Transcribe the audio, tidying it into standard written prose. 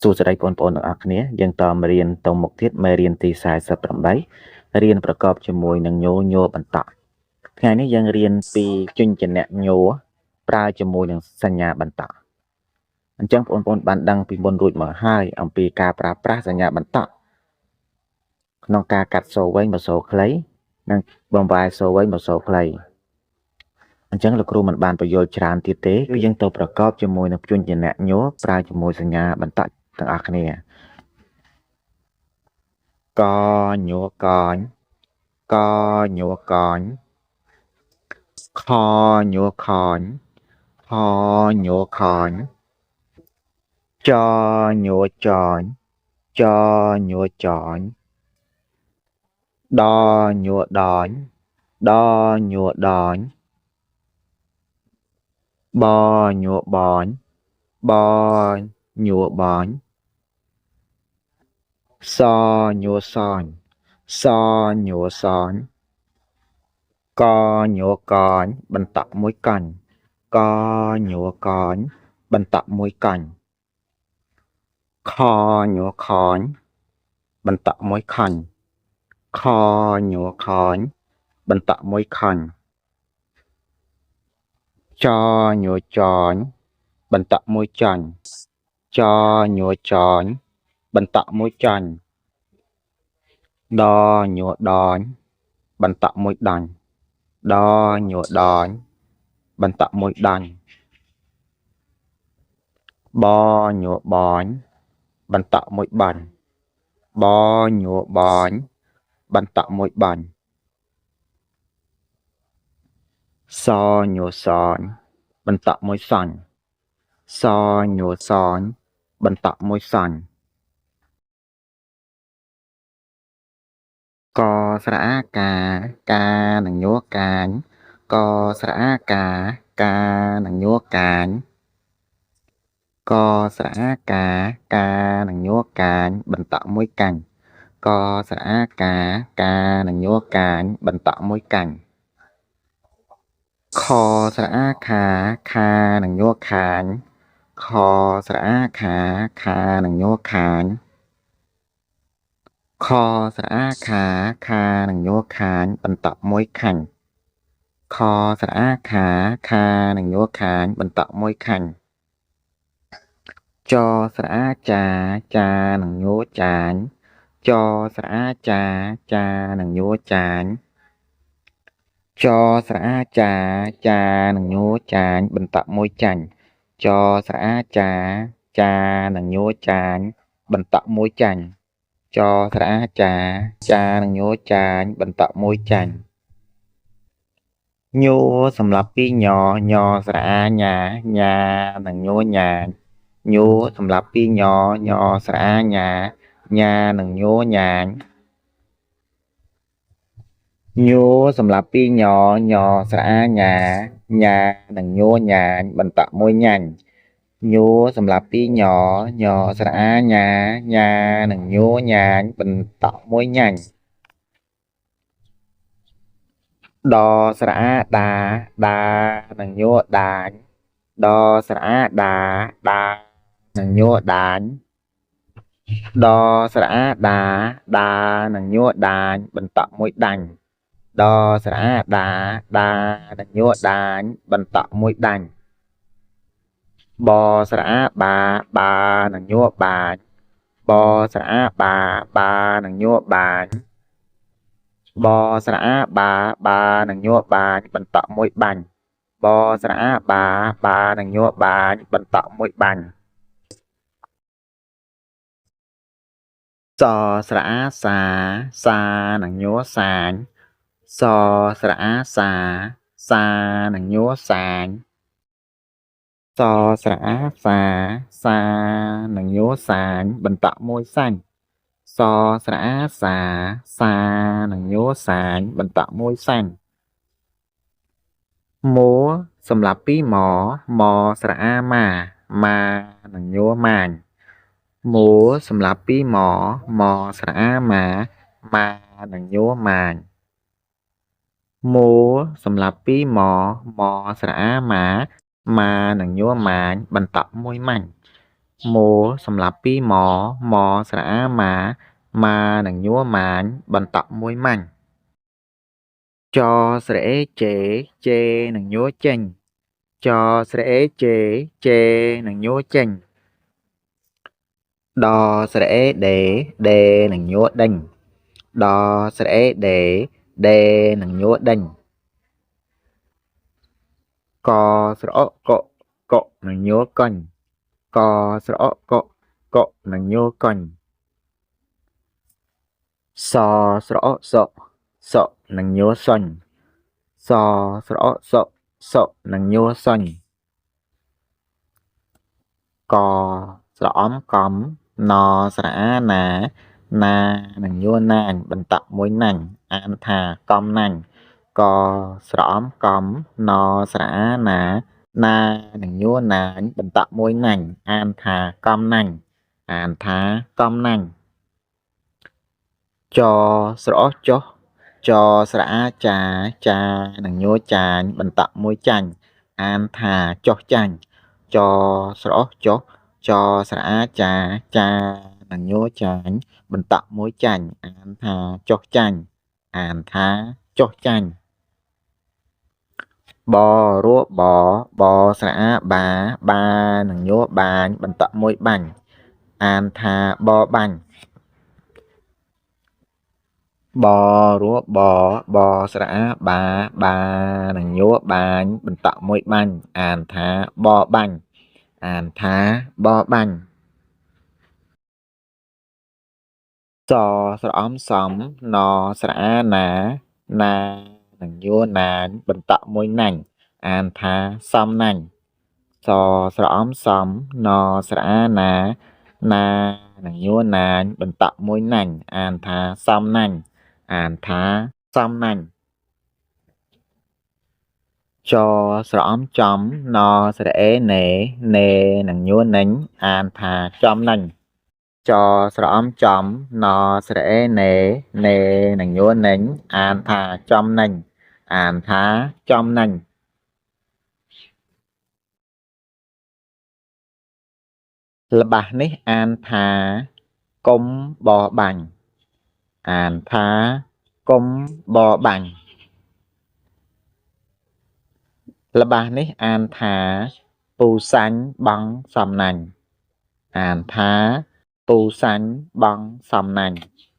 សួស្តីបងប្អូនទាំងអស់គ្នាយើងតមេរៀនទៅមុខទៀតមេរៀនទី48រៀនប្រកបជាមួយនឹងញោញោបន្តក់ថ្ងៃនេះយើងរៀនពីជញ្ជនៈញោប្រើជាមួយនឹងសញ្ញាបន្តក់អញ្ចឹងបងប្អូនបានដឹងពីមុនរួចមកហើយអំពីការប្រើប្រាស់សញ្ញាបន្តក់ក្នុងការកាត់សូរវែងមកសូរខ្លីនិងបំវែសូរវែងមកសូរខ្លីអញ្ចឹងលោកគ្រូមិនបានបញ្យល់ច្រើនទៀតទេគឺយើងទៅប្រកបជាមួយនឹងព្យញ្ជនៈញោប្រើជាមួយសញ្ញាបន្តក់ទាំងអស់គ្នាកញ័រកញកញ័រកញខញ័រខញខញ័រខញចញ័រចញចញ័រចញដញ័រដញដញ័រដញបញ័របញបញ័របញសញ័រសញសញ័រសញកញ័រកញបន្តក់មួយកញ្ញកញ័រកញបន្តក់មួយកញ្ញខញ័រខញបន្តក់មួយខញខញ័រខញបន្តក់មួយខញចញ័រចញបន្តក់មួយចាញ់ចញ័រចញបន្តក់មួយចាញ់ដញ័រដញបន្តក់មួយដាញ់ដញ័រដញបន្តក់មួយដាញ់បញ័របញបន្តក់មួយបាញ់បញ័របញបន្តក់មួយបាញ់សញ័រសញបន្តក់មួយសាញ់សញ័រសញបន្តក់មួយសាញ់កស្រអាកាកានឹងញ័រកាញកស្រអាកាកានឹងញ័រកាញកស្រអាកាកានឹងញ័រកាញបន្តក់មួយកាញ់កស្រអាកាកានឹងញ័រកាញបន្តក់មួយកាញ់ខស្រអាខាខានឹងញ័រខាញខស្រអាខាខានឹងញ័រខាញខស្រអាខាខានឹងញ័រខាញបន្តក់មួយខាញ់ខស្រអាខាខានឹងញ័រខាញបន្តក់មួយខាញ់ចស្រអាចាចានឹងញ័រចាញចស្រអាចាចានឹងញ័រចាញចស្រអាចាចានឹងញ័រចាញបន្តក់មួយចាញ់ចស្រអាចាចានឹងញ័រចាញបន្តក់មួយចាញ់ចស្រអាចាចានឹងញ័រចាញបន្តក់មួយចាញ់ញ័រសម្រាប់ពីញញស្រអាញាញានឹងញ័រញាញ័រសម្រាប់ពីញញស្រអាញាញានឹងញ័រញាញញ័រសម្រាប់ពីញញស្រអាញាញានឹងញ័រញាញបន្តក់មួយញាញ់ញ័រសម្រាប់ពីញញស្រអាញាញានឹងញ័រញាញបន្តក់មួយញាញ់ដស្រអាដាដានឹងញ័រដាញដស្រអាដាដានឹងញ័រដាញដស្រអាដាដានឹងញ័រដាញបន្តក់មួយដាញ់ដស្រអាដាដានឹងញ័រដាញបន្តក់មួយដាញ់បស្រអាបាបានឹងញ័របាញបស្រអាបាបានឹងញ័របាញបស្រអាបាបានឹងញ័របាញបន្តក់មួយបាញ់បស្រអាបាបានឹងញ័របាញបន្តក់មួយបាញ់សស្រអាសាសានឹងញ័រសាញសស្រអាសាសានឹងញ័រសាញសស្រអាសាសានឹងញ័រសាញបន្តក់មួយសាញ់សស្រអាសាសានឹងញ័រសាញបន្តក់មួយសាញ់មួសម្រាប់ពីមមស្រអាម៉ាម៉ានឹងញ័រម៉ាញមួសម្រាប់ពីមមស្រអាម៉ាម៉ានឹងញ័រម៉ាញមួសម្រាប់ពីមមស្រអាម៉ាម៉ានឹងញ័រម៉ាញបន្តក់មួយម៉ាញ់ មួសម្លាប់ពីម៉ម៉ស្រៈអាម៉ាម៉ានិងញួរម៉ាញបន្តក់មួយម៉ាញ់ចស្រៈអេជេជេនិងញួរចេញចស្រៈអេជេជេនិងញួរចេញដស្រៈអេដេដេនិងញួរដេញដស្រៈអេដេដេនិងញួរដេញកស្រអកកកនិងញួរកុញកស្រអកកកនិងញួរកុញសស្រអសសនិងញួរសុញសស្រអសសនិងញួរសុញកស្រអំកំណស្រអាណាណានិងញួរណាញបន្តក់មួយណាញ់អានថាកំណាញ់កស្រអំកំណស្រអាណាណានិងញួរណាញបន្តក់មួយណាញ់អានថាកំណាញ់អានថាកំណាញ់ចស្រអចុះចស្រអាចាចានិងញួរចាញបន្តក់មួយចាញ់អានថាចុះចាញ់ចស្រអចុះចស្រអាចាចានិងញួរចាញបន្តក់មួយចាញ់អានថាចុះចាញ់អានថាចុះចាញ់បរੂបបស្រអាបាបានិងញួរបាញបន្តក់មួយបាញ់អានថាបបាញ់បរੂបបស្រអាបាបានិងញួរបាញបន្តក់មួយបាញ់អានថាបបាញ់អានថាបបាញ់សស្រអំសំណស្រអាណាណានិងញួរណាញបន្តក់មួយណាញ់អានថាសំណាញ់សស្រអំសំណស្រអាណាណានិងញួរណាញបន្តក់មួយណាញ់អានថាសំណាញ់អានថាសំណាញ់ចស្រអំចំណស្រអេណេណេនិងញួរនិញអានថាចំណាញ់ចស្រអំចំណស្រអេណេណេនិងញួរនិញអានថាចំនិញអានថាចំនិញល្បះនេះអានថាកុំបបាញ់អានថាកុំបបាញ់ល្បះនេះអានថាពូសាញ់បងសំណាញ់អានថាពូសាញ់បងសំណាញ់។